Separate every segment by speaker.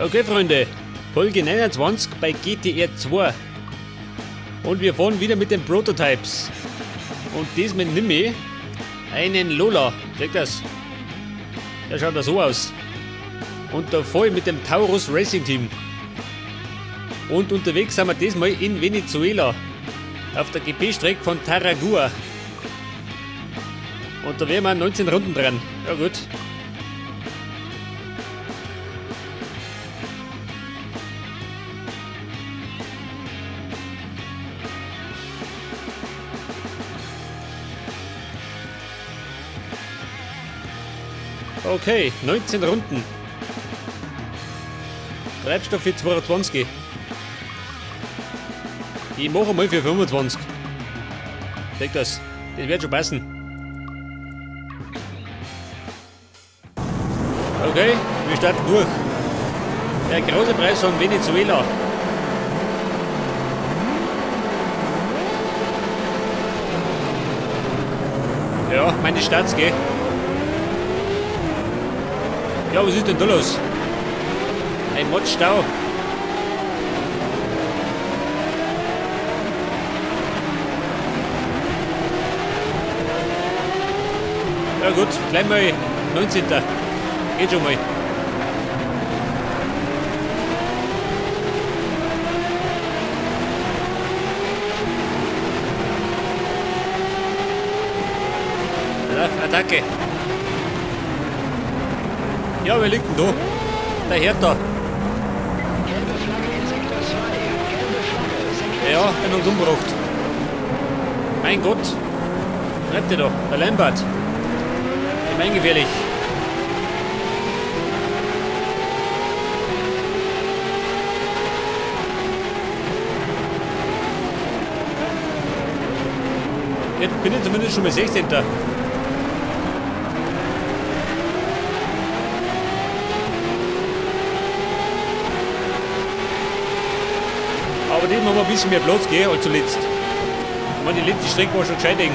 Speaker 1: Okay, Freunde, Folge 29 bei GTR 2. Und wir fahren wieder mit den Prototypes. Und diesmal nehme ich einen Lola. Seht das? Der schaut da so aus. Und da fahre ich mit dem Taurus Racing Team. Und unterwegs sind wir diesmal in Venezuela. Auf der GP-Strecke von Taragua. Und da werden wir 19 Runden dran. Ja gut. Okay, 19 Runden. Treibstoff für 22. Ich mache mal für 25. Seht das? Das wird schon passen. Okay, wir starten durch. Der große Preis von Venezuela. Ja, meine Starts, gell? Ja, was ist denn da los? Ein Mordstau. Ja gut, gleich mal 19. Geht schon mal. Attacke. Ja, wer liegt denn da? Der Hertha.
Speaker 2: Gelbe Flagge in Sektor 2. Gelbe Flagge, Sektor
Speaker 1: Ja, der hat uns umgebracht. Mein Gott. Bleibt der da? Der Lambert. Gemeingefährlich. Jetzt bin ich zumindest schon mal 16. Aber diesmal haben wir ein bisschen mehr Platz, gell, als zuletzt. Ich meine, die letzte Strecke war schon gescheit eng.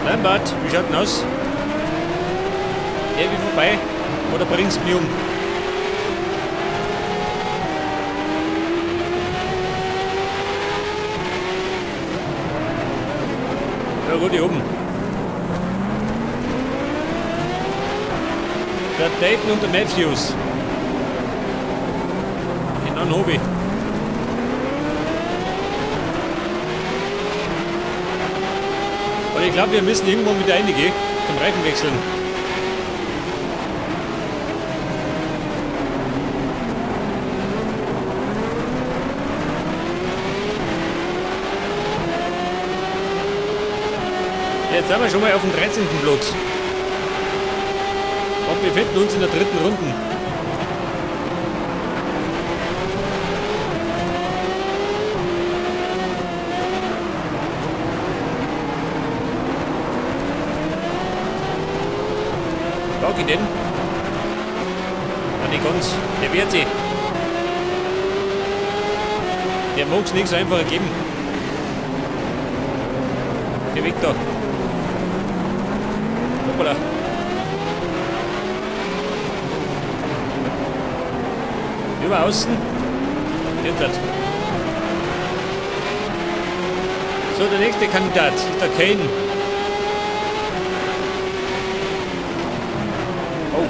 Speaker 1: Lambert, wie schaut denn aus? Der wie vorbei? Oder bringst du mich um? Ja gut, hier oben. Der Dayton und der Matthews. Den anderen hab ich. Und ich glaub, wir müssen irgendwann wieder reingehen zum Reifen wechseln. Jetzt sind wir schon mal auf dem 13. Platz. Und wir befinden uns in der dritten Runde. Pack ich den? Ja, nicht ganz. Der wehrt sich. Der mag's nicht so einfach ergeben. Geh weg da. Hoppala. Über außen. Jetzt hat. So, der nächste Kandidat ist der Kane. Oh.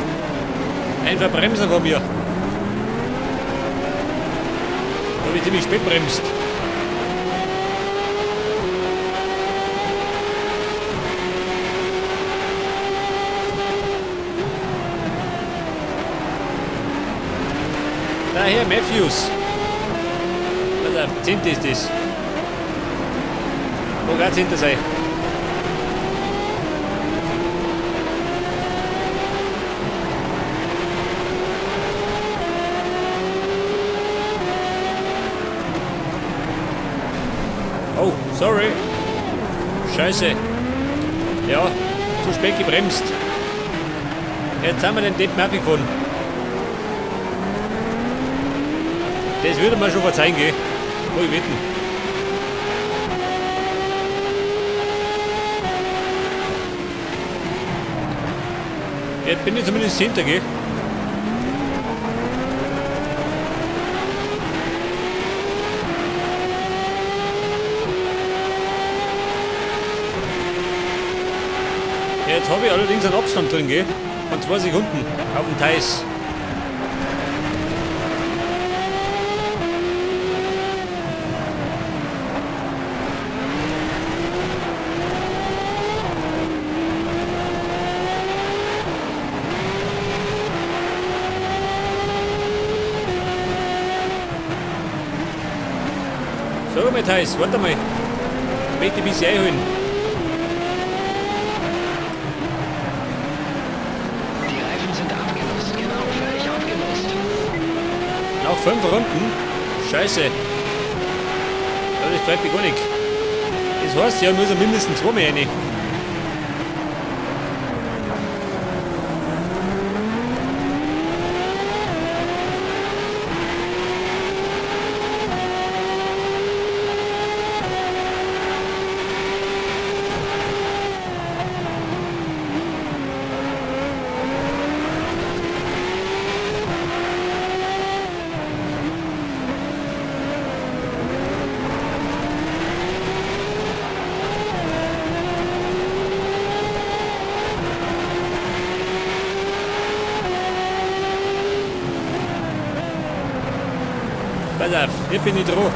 Speaker 1: Ein Verbremser von mir. Da hab ich ziemlich spät bremst. Daher Matthews. Pass auf, 10. ist das. Wo geht's hinter sein? Oh, sorry. Scheiße. Ja, zu spät gebremst. Jetzt haben wir den Deppen abgefahren. Das würde man schon verzeihen, gell? Wo ich wetten. Jetzt bin ich zumindest hinter, gell? Jetzt habe ich allerdings einen Abstand drin, gell? Von 2 Sekunden auf dem Thais. So, mein Thais, warte mal. Ich möchte ein bisschen einholen.
Speaker 2: Die Reifen sind abgenutzt. Genau, völlig abgenutzt.
Speaker 1: Nach 5 Runden? Scheiße. Das treibt mich gar nicht. Das heißt, ja, muss er mindestens 2 mehr rein. Pass auf, hier bin ich dran.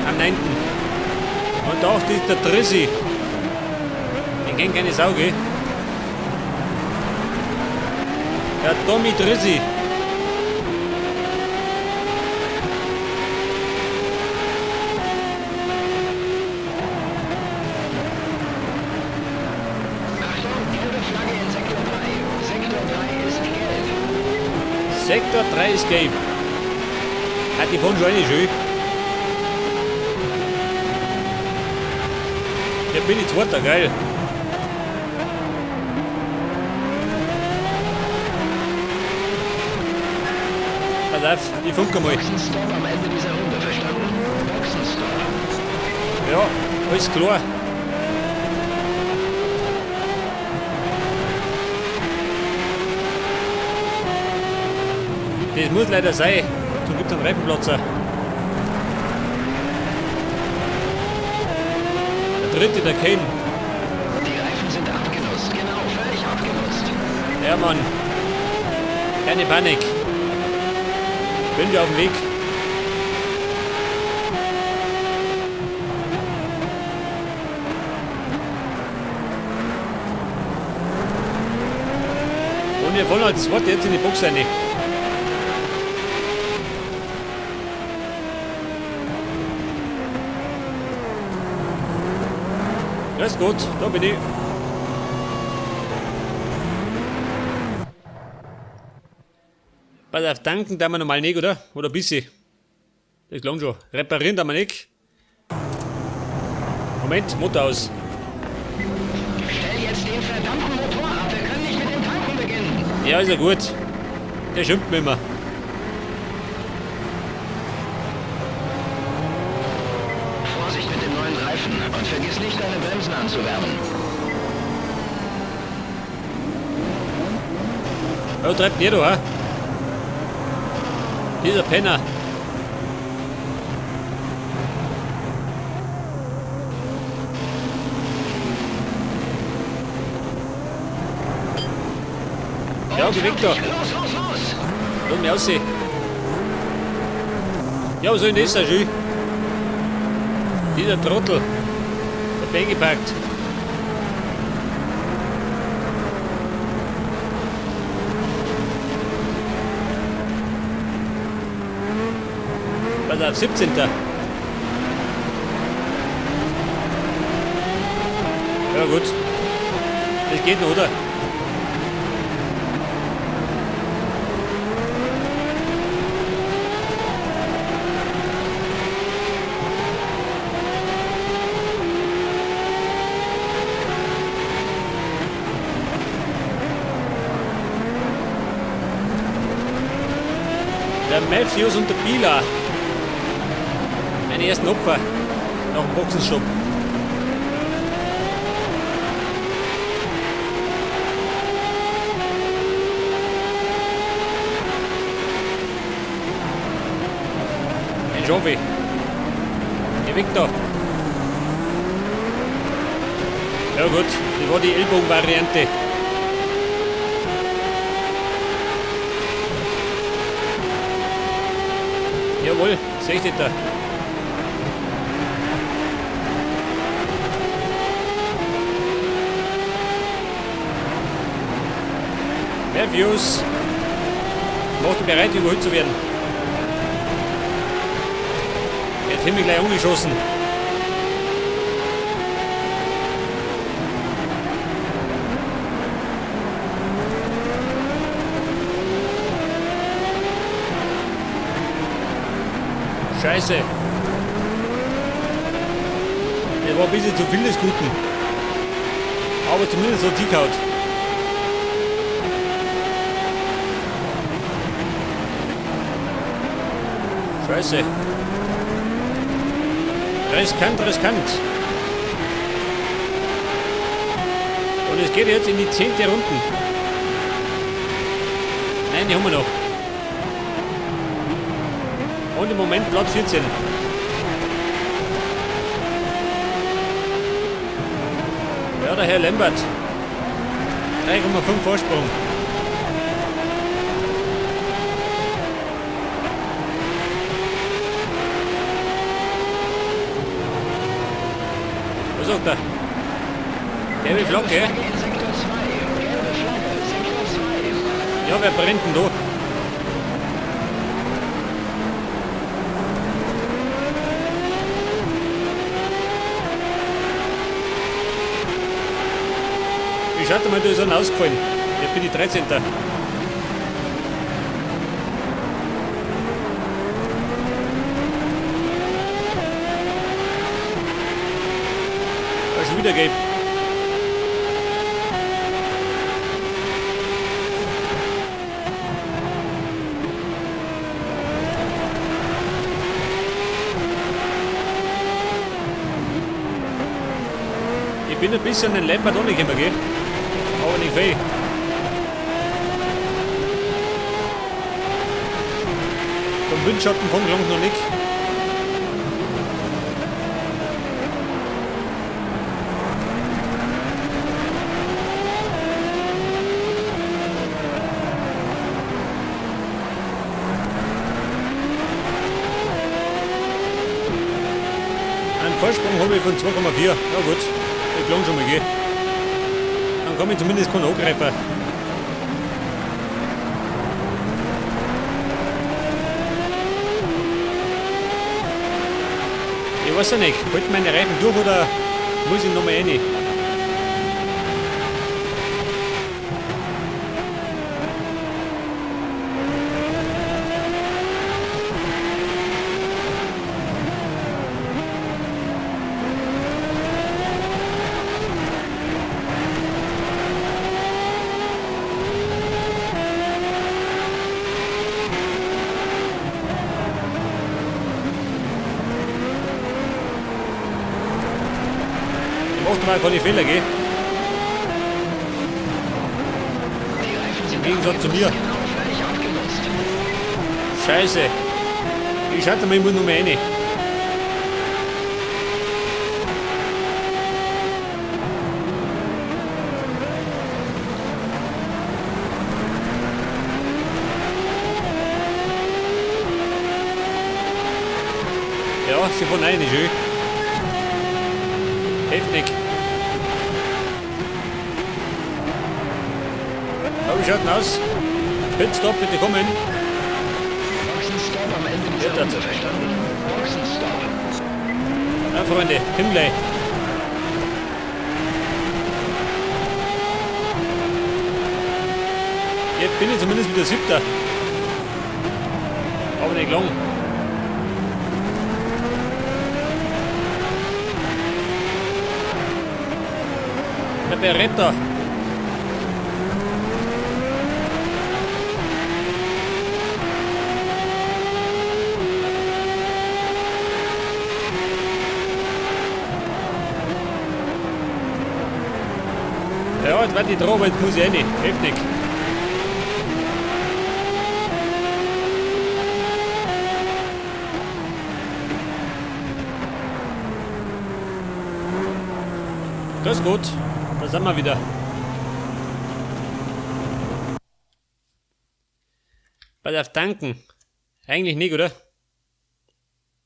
Speaker 1: Am 9. Und auch ist der Drissi. Den kennt keine Sau, gell? Der Tommy Drissi.
Speaker 2: Achtung, gelbe Flagge in Sektor 3. Sektor 3 ist gelb.
Speaker 1: Sektor 3 ist gelb. Ah, die fahren schon eine schön. Ja, bin ich Zweiter, geil. Pass auf, ich funke mal.
Speaker 2: Boxenstopp am Ende dieser Runde, verstanden? Boxenstopp.
Speaker 1: Ja, alles klar. Das muss leider sein. So gibt's einen Reifenplatzer. Der dritte, der Kane.
Speaker 2: Die Reifen sind abgenutzt, genau, völlig abgenutzt.
Speaker 1: Ja, Mann. Keine Panik. Bin schon auf dem Weg. Und wir wollen als Zweiter jetzt in die Box rein. Ja, ist gut, da bin ich. Pass auf, tanken da wir normal nicht, oder? Oder ein bisschen. Das klang schon. Reparieren da wir nicht. Moment, Motor aus.
Speaker 2: Stell jetzt den verdammten Motor ab, wir können nicht mit dem Tanken beginnen.
Speaker 1: Ja, ist ja gut. Der schimpft mir immer.
Speaker 2: Vorsicht mit dem neuen Reifen und vergiss nicht, deine Bremsen anzuwärmen.
Speaker 1: Ja, treibt der da, hä? Dieser Penner. Ja, geh weg da.
Speaker 2: Los, los, los!
Speaker 1: Lass mich aussehen. Ja, was soll denn das sein, schön? Dieser Trottel. Der eingepackt. Pass auf, 17. Ja gut. Das geht noch, oder? Der Matthews und der Bieler. Meine ersten Opfer nach dem Boxenstopp. Den schaffe ich. Geh weg da. Ja gut, das war die Ellbogen-Variante. Jawohl, 16. Matthews macht dich bereit, überholt zu werden. Jetzt haben wir gleich angeschossen. Scheiße. Das war ein bisschen zu viel des Guten. Aber zumindest hat sie gehauen. Scheiße. Riskant, riskant. Und es geht jetzt in die 10. Runde. Nein, die haben wir noch. Und im Moment Platz 14. Ja, der Herr Lambert. 3,5 Vorsprung. Was sagt er? Gelbe Flagge?
Speaker 2: Flagge in Sektor 2. Gelbe Flagge, Sektor 2.
Speaker 1: Ja, wer brennt denn da? Wie schaut mal, da ist einer ausgefallen. Jetzt bin ich 13. Da ist schon wieder gelb. Ich bin ein bisschen an den Lambert angekommen, gell? Aber nicht viel. Vom Windschatten kommt lang noch nicht. Einen Vorsprung habe ich von 2,4. Ja gut, das klang schon mal, gell? Dann kann ich zumindest keinen angreifen. Ich weiß ja nicht, halten meine Reifen durch oder muss ich nochmal rein? Ich mach mal keine Fehler, gell? Im Gegensatz zu mir. Scheiße. Ich schalte mal, ich muss noch mal rein. Ja, sie fahren rein, schön. Heftig. Ja, wie schaut denn aus? Pitstop, bitte kommen.
Speaker 2: Boxenstopp am Ende dieser
Speaker 1: Ja, das-
Speaker 2: Runde, verstanden? Boxenstopp.
Speaker 1: Na, Freunde, komm gleich. Jetzt bin ich zumindest wieder Siebter. Aber nicht lang. Der Beretta. Ja, jetzt warte ich dran, aber jetzt muss ich rein. Heftig. Das ist gut. Da sind wir wieder. Pass auf, tanken. Eigentlich nicht, oder?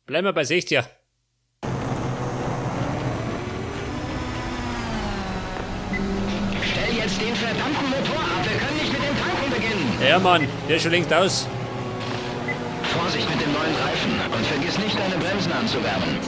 Speaker 1: Bleiben wir bei 60er.
Speaker 2: Stell jetzt den verdammten Motor ab. Wir können nicht mit dem Tanken beginnen.
Speaker 1: Ja, Mann, der ist schon längst aus.
Speaker 2: Vorsicht mit dem neuen Reifen und vergiss nicht, deine Bremsen anzuwärmen.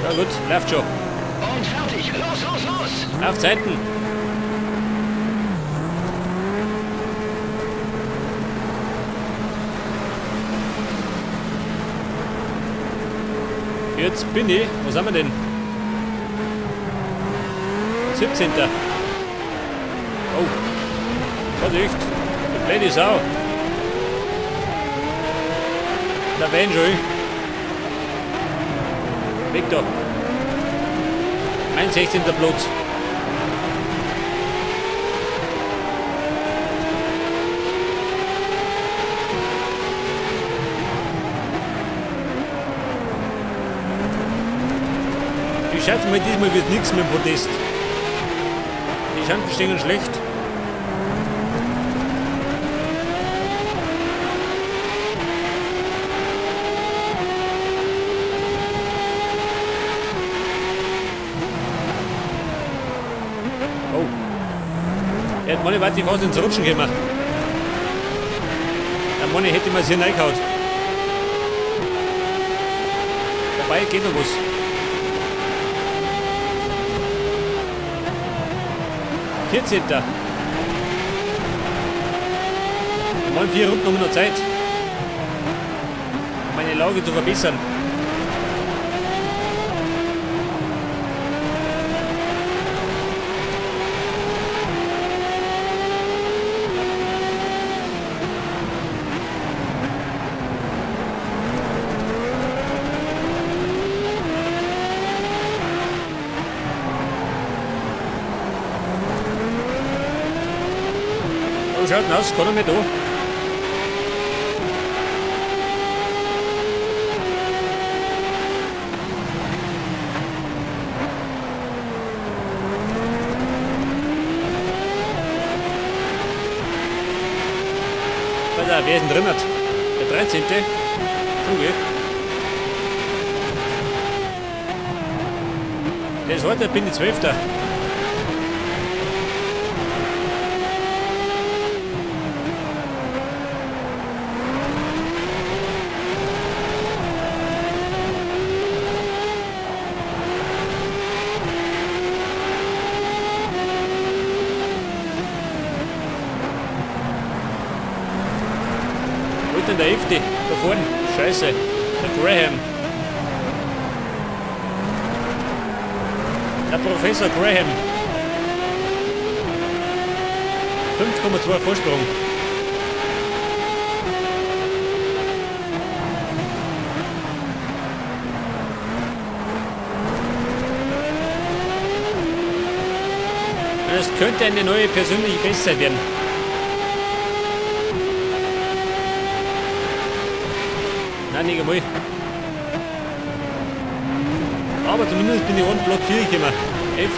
Speaker 1: Ja gut, läuft schon.
Speaker 2: Und fertig. Los, los, los!
Speaker 1: Auf Zeiten. Jetzt bin ich. Was haben wir denn? 17. Oh. Vorsicht. Die blöde Sau. Der Van schon. Weg da. Mein 16. Platz. Ich schätze mal, diesmal wird nichts mit dem Podest. Die Chancen stehen schlecht. Oh. Er hat meine warte, ich fast ins Rutschen gekommen. Der Mann hätte mir hier reingehauen. Wobei, geht noch was. 14. Mal 4 Runden haben wir noch Zeit, um meine Lage zu verbessern. Oh, schaut aus, kann er nicht da. Pass auf, wer ist denn drin? Der 13. Zuge. Der ist heute, bin ich 12. Wo ist denn der 11.? Da vorne. Scheiße. Der Graham. Der Professor Graham. 5,2 Vorsprung. Das könnte eine neue persönliche Bestzeit werden. Nein, nicht einmal. Aber zumindest bin ich einen Platz 4 gekommen. 11.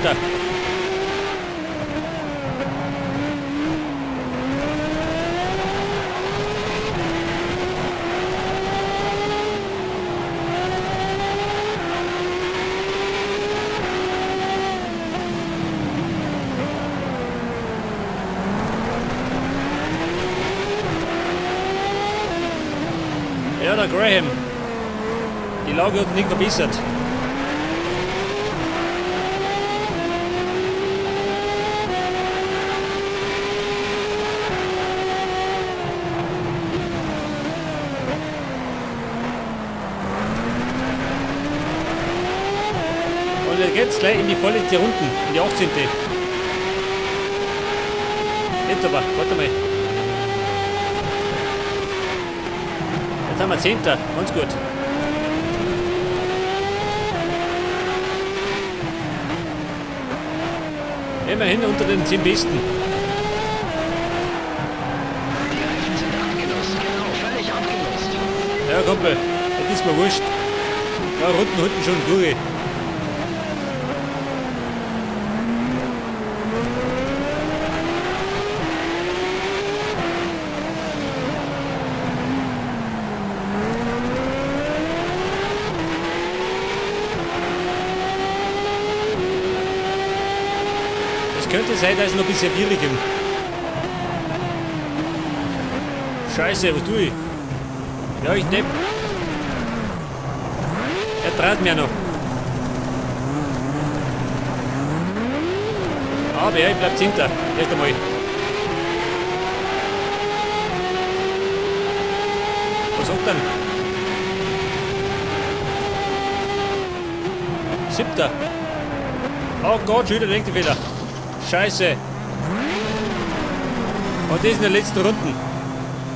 Speaker 1: Ja, der Graham. Die Lage hat nicht verbessert. Und jetzt geht's gleich in die vorletzte Runden, in die 18. Jetzt aber, warte mal. Jetzt haben wir 10. Ganz gut. Immerhin unter den 10 Besten.
Speaker 2: Die Reifen sind abgenutzt. Genau, völlig abgenutzt.
Speaker 1: Ja, Kumpel, das ist mir wurscht. Ja, Runden unten schon durch. Es könnte sein, dass es noch ein bisschen schwierig ist. Scheiße, was tue ich? Ja, ich nehm. Er trat mir noch. Aber ja, ich bleib hinter. Erst einmal. Was sagt denn? 7. Oh Gott, schon wieder der Fehler. Scheiße. Und das in der letzten Runde.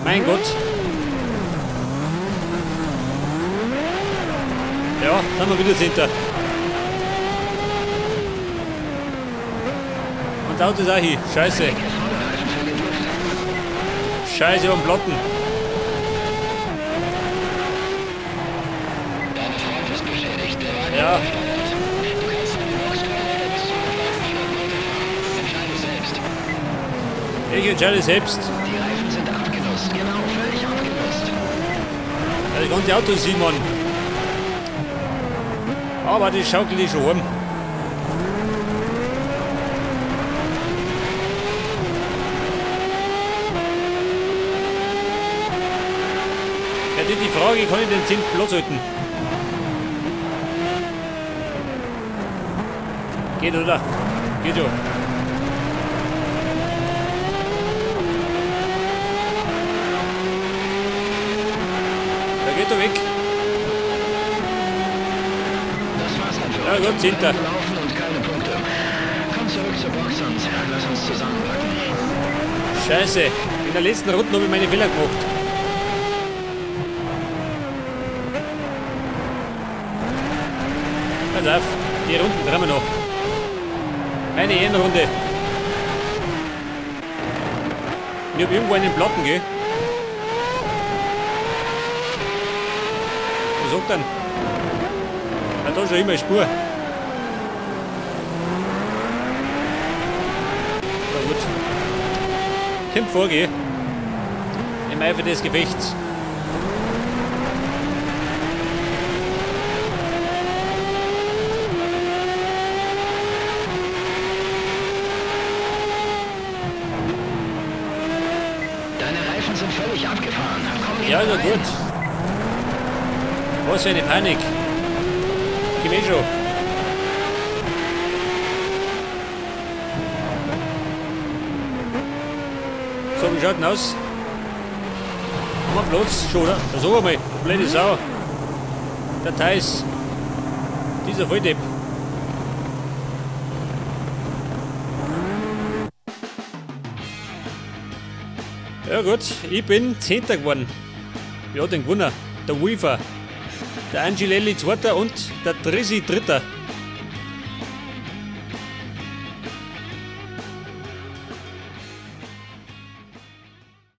Speaker 1: Mein Gott. Ja, sind wir wieder 10. Und das Auto ist auch hier. Scheiße. Scheiße, am Platten. Ja.
Speaker 2: Du kannst in die Box kommen oder bis zum geplanten Start weiterfahren. Entscheide selbst.
Speaker 1: Ich entscheide selbst.
Speaker 2: Die Reifen sind abgenutzt. Genau, völlig abgenutzt.
Speaker 1: Ja, das ganze Auto ist Simon. Aber das schaukelt ich schon heim. Ja, die Frage, kann ich den 10. Platz halten? Geht, oder? Geht schon. Da geht er weg.
Speaker 2: Das war's dann für
Speaker 1: Ja,
Speaker 2: heute.
Speaker 1: gut, 10.
Speaker 2: Gelaufen und keine Punkte. Komm zurück zur Box und lass uns zusammenpacken.
Speaker 1: Scheiße, in der letzten Runde habe ich meine Fehler gemacht. Pass auf, die Runden drehen wir noch. Meine Ehrenrunde. Ich hab irgendwo einen Platten, gell? Was sagt denn? Ah, da ist schon immer eine Spur. Na gut. Kommt vor, gell? Im Eifer des Gefechts.
Speaker 2: Deine Reifen sind völlig abgefahren. Komm
Speaker 1: Ja, na
Speaker 2: rein.
Speaker 1: gut. Was für eine Panik. Geh eh schon. So, wie schaut denn aus? Haben wir Platz schon, oder? Da sag einmal, blöde Sau. Der Theis. Dieser Volldepp. Ja gut, ich bin 10. geworden. Wer hat denn gewonnen? Der Weaver. Der Angelelli 2. und der Trissi 3.